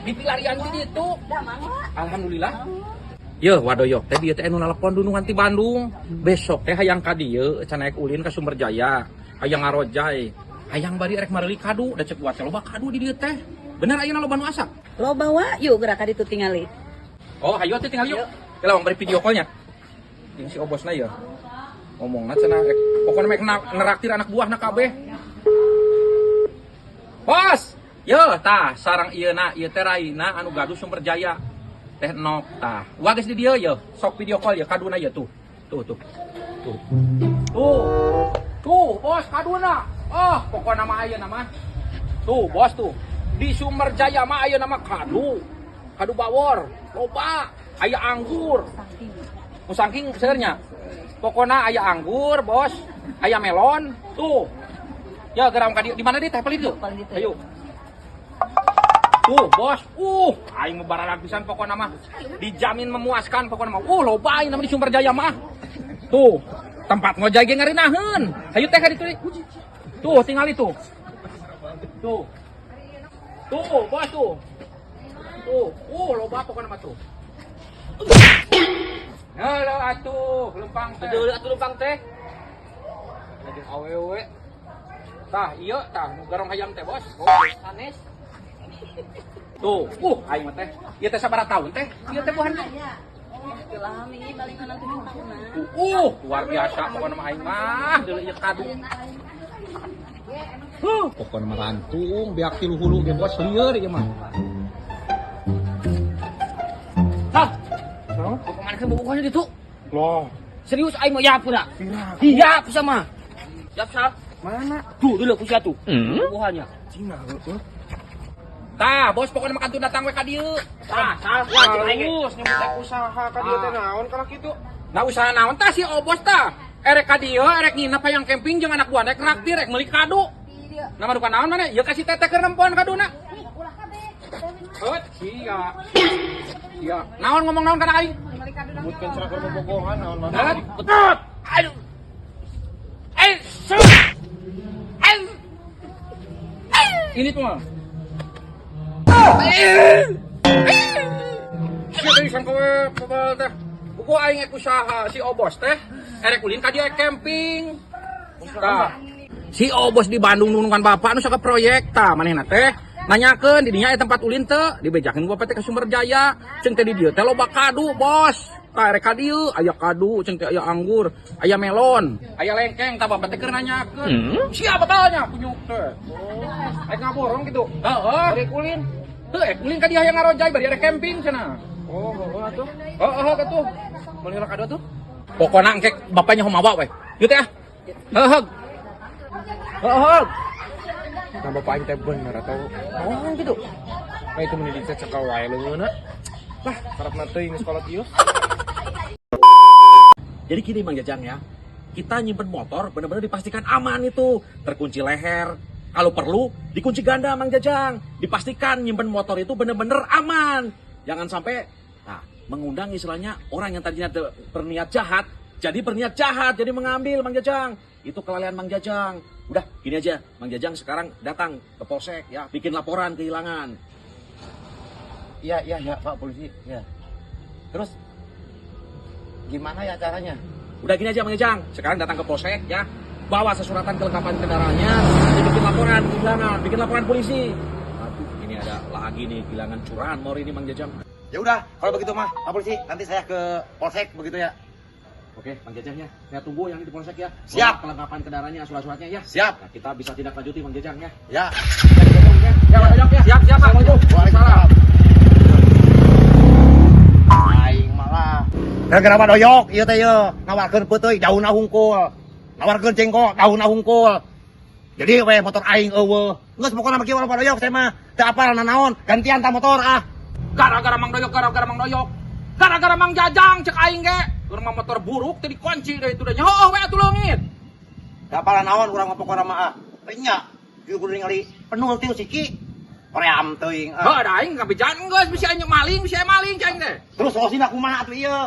Di pilarian ti ditu. Damang, Wa. Alhamdulillah. Ye, Wa Doyok teh dieu teh anu nelepon dunungan ti Bandung. Besok teh hayang ka dieu cenah ek ulin ka Sumberjaya. Hayang ngarojay. Hayang bari erek mareuli kadu, da cek buat teh loba kadu di dieu teh. Bener ayeuna loba nu asak? Loba, Wa, yuk gerak ka ditu tingali. Oh, hayu atuh tinggal yuk. Kita bang beri video callnya. Ini si obosna ya. Ngomongna cenah rek pokoknya mek neraktir anak buahna kabeh. Bos, yo tah sarang ieu na ieu teh raina anu gaduh Sumberjaya. Teh Nok tah. Wah geus di dieu ye, sok video call ya kaduna ye tuh. Tuh tuh. Tuh. Tuh. Tuh, bos kaduna. Oh, pokokna mah ayeuna mah. Tuh, bos tuh. Di Sumberjaya mah ayeuna mah kadu. Kadu bawor, loba, aya anggur. Musangking seurnya. Pokokna aya anggur, bos. Aya melon, tuh. Ya geram ka di mana di teh pelit tuh? Paling ditu. Ayo. Tuh, bos. Aing mah baralag pisan pokokna mah. Dijamin memuaskan pokokna mah. Loba aing nama di Sumberjaya mah. Tuh, tempat ngojay ge ngarinaheun. Hayu teh ka ditu. Tuh, tinggal itu. Tuh. Tuh, bos tuh. Tuh, loba pokokna mah tuh. Halo atuh, lempang teh. Deuleu atuh lempang teh. Lagi awewe. Tah, iya tah, nu garong hayam teh, bos. Sanes. Tuh, aing mah teh. Ieu teh sabaraha tahun teh? Ieu teh buhan teh. Lami paling 6 7 tahunan. Luar biasa pokokna mah aing mah deuleu ieu kadu. Huh, pokokna mah rantung beak tilu hulu ge bos lieur ieu mah. Hah? Kok mana kan bobogohnya ditu? Loh, Serius aing mah yap pura. pira? Iya, aku sama. Siap, Sal. Mana? Tuh, dulu aku siap tuh. Bobogohannya. Cina heueuh. Tah, bos pokokna mah kantun datang we ka dieu. Tah, Sal, wah cek aing ge. Halus nyebut teh usaha ka dieu teh naon kalau kitu? Nah usaha naon tah si obos tah? Erek ka dieu, erek nginep hayang camping jeung anak buah rek raktir rek meuli kadu. Nama duka naon mana? Ieu kasih teteh keur nempon kaduna. Heut, sia. Sia. Naon ngomong naon kana aing? Nyebutkeun cenah keur bobogohan naon mah. Heut, betul. Aduh. Eh, su. Eh. Ini tuh mah. Sia teh sangka we bebel teh. Buku aing ek usaha si obos teh erek ulin ka dieu ek camping. Tah. Si obos di Bandung nunungan bapak nu sok proyek tah manehna teh nanyakeun di dinya aya tempat ulin teu dibejakeun ku bapak teh ka Sumberjaya ceung teh di dieu teh loba kadu bos tah erek ka dieu aya kadu ceung teh aya anggur aya melon aya lengkeng tah bapak teh keur nanyakeun sia betelnya kunyuk teh Rek ngaborong gitu. Heeh. Rek ulin. Heuh, ek ulin ka dieu hayang ngarojay bari erek camping cenah. Oh, heueuh atuh. Heeh atuh. Meuli kado tuh. Pokona engke bapaknya mawa we. Yeuh teh ah. Heeh. Heeh. Nah, bapak aing teh bener atau naon gitu. Nah itu meni dicecekal wae leungeunna. Lah, karepna teuing sekolah ieu. Jadi gini Mang Jajang ya, kita nyimpen motor benar-benar dipastikan aman itu, terkunci leher. Kalau perlu dikunci ganda Mang Jajang, dipastikan nyimpen motor itu benar-benar aman. Jangan sampai nah, mengundang istilahnya orang yang tadinya berniat jahat, jadi berniat jahat, jadi mengambil Mang Jajang. Itu kelalaian Mang Jajang. Udah, gini aja, Mang Jajang sekarang datang ke polsek ya, bikin laporan kehilangan. Iya, Pak Polisi. Ya. Terus gimana ya caranya? Udah gini aja Mang Jajang, sekarang datang ke polsek ya, bawa sesuratan kelengkapan kendaraannya, nanti bikin laporan kehilangan, bikin laporan polisi. Aduh, ini ada lagi nih kehilangan curanmor ini Mang Jajang. Ya udah, kalau begitu mah, Pak Polisi, nanti saya ke polsek begitu ya. Oke, Mang Jajang ya, saya tunggu yang di polsek ya. Bawa Siap. kelengkapan kendaraannya, surat-suratnya ya. Siap. Nah, kita bisa tindak lanjuti Mang Jajang ya. Ya. Ya, ya, Mang Jajang ya. Siap, siap, Pak. Assalamualaikum. Waalaikumsalam. Aing malah. Gara-gara Pak Doyok, ieu teh ieu, nawarkeun peuteuy daunna hungkul. Nawarkeun jengkol daunna hungkul. Jadi we motor aing euweuh. Geus pokona mah kieu Pak Doyok saya mah teu apal nanaon, gantian ta motor ah. Gara-gara Mang Doyok, gara-gara Mang Doyok. Gara-gara Mang Jajang cek aing ge. Keur mah motor buruk teh dikunci deh itu deh. Heuh we atuh leungit. Teu apal nanaon urang mah pokona mah ah. Nya, ieu kudu ningali penul tiu siki. Koream teuing ah. Heuh da aing ngabejaan geus bisa aing maling, bisa maling cek aing teh. Terus solusina kumaha atuh ieu?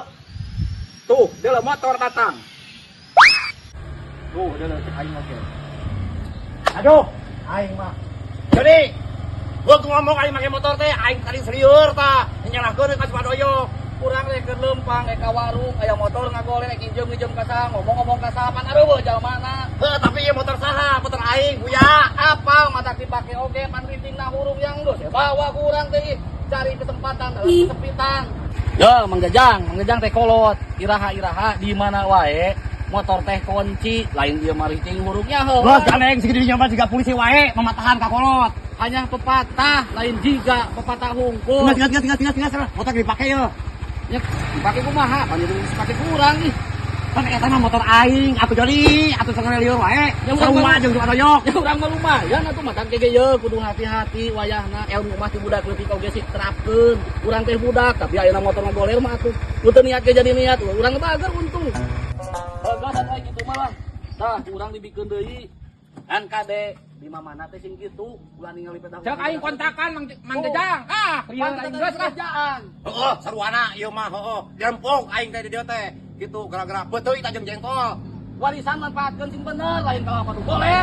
Tuh, deuleu motor datang. Tuh, deuleu cek aing oge. Aduh, aing mah. Jadi, Gua ngomong aing make motor teh, aing tadi serieur tah. Nyalahkeun ka si Wadoyok. Kurang rek keur lempang rek ka warung aya motor ngagolek rek nginjem-nginjem ka saha, ngomong-ngomong ka saha pan areueuh jalmana. Heuh, tapi ieu motor saha? Motor aing, Buya. Apal mata dipake oge pan ritingna hurung yang geus bawa ku urang teh ih. Cari kesempatan dalam kesempitan. Ya, Mang Jajang, Mang Jajang teh kolot, iraha-iraha di mana wae motor teh kunci, lain ieu mah riting hurungnya heuh. Bos, gandeng segede dinya mah jiga polisi wae mamatahan ka kolot. Hanya pepatah, lain jiga pepatah hungkul. Tinggal tinggal tinggal tinggal tinggal tinggal. Motor dipake ye. Ya, dipake kumaha? Pan itu dipake kurang ih. Pan eta mah motor aing, atuh jadi atuh sangat lieur wae. Ya, urang Sarua mah- jeung si Wadoyok. Ya urang mah lumayan atuh makan kege ye kudu hati-hati wayahna ilmu mah ti budak leutik oge sih terapkeun. Urang teh budak tapi ayeuna motor mah goler mah atuh. Nu teu niat ge jadi niat, urang bager untung. Heeh, atuh kitu mah lah. Tah, urang dibikeun deui. Kan kade di mamana teh sing kitu, ulah ningali pedah. Cek aing kontakan Mang Jajang. Ah, lieur aing geus lah. Kerjaan. Heeh, saruana ieu mah heeh. Dirempok aing teh di dieu teh. Gitu gara-gara peuteuy tajeng jengkol. Warisan manfaatkeun sing bener, lain kalau apa tuh boleh.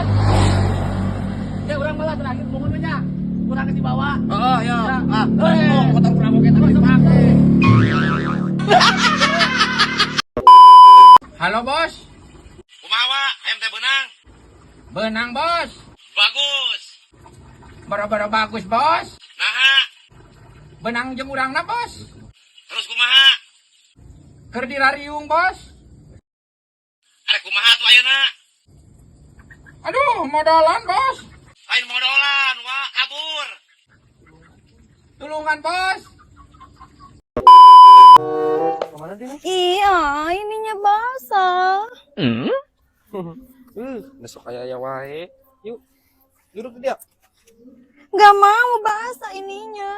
Ya urang malah terakhir mohon we nya. Urang geus dibawa. Heeh, ya. Ya. Ah, Eh. oh, motor urang oge teh dipake. Halo bos. Kumaha wa? Hayam teh beunang. Benang bos. Bagus. Bara-bara bagus bos. Naha, Benang jeung urangna bos. terus kumaha? Keur dirariung bos. Arek kumaha tuh ayeuna? Aduh, modalan bos. Lain modolan, wa kabur. Tulungan bos. Iya, ininya basah. Besok kayak aya wae. Yuk. Duduk dia. Gak mau basah ininya.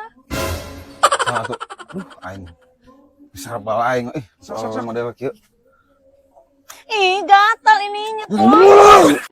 Nah, tuh. Duh, aing. Bisa bal aing eh Sok, sok, sok. soal model kieu. Ih, gatal ininya kok.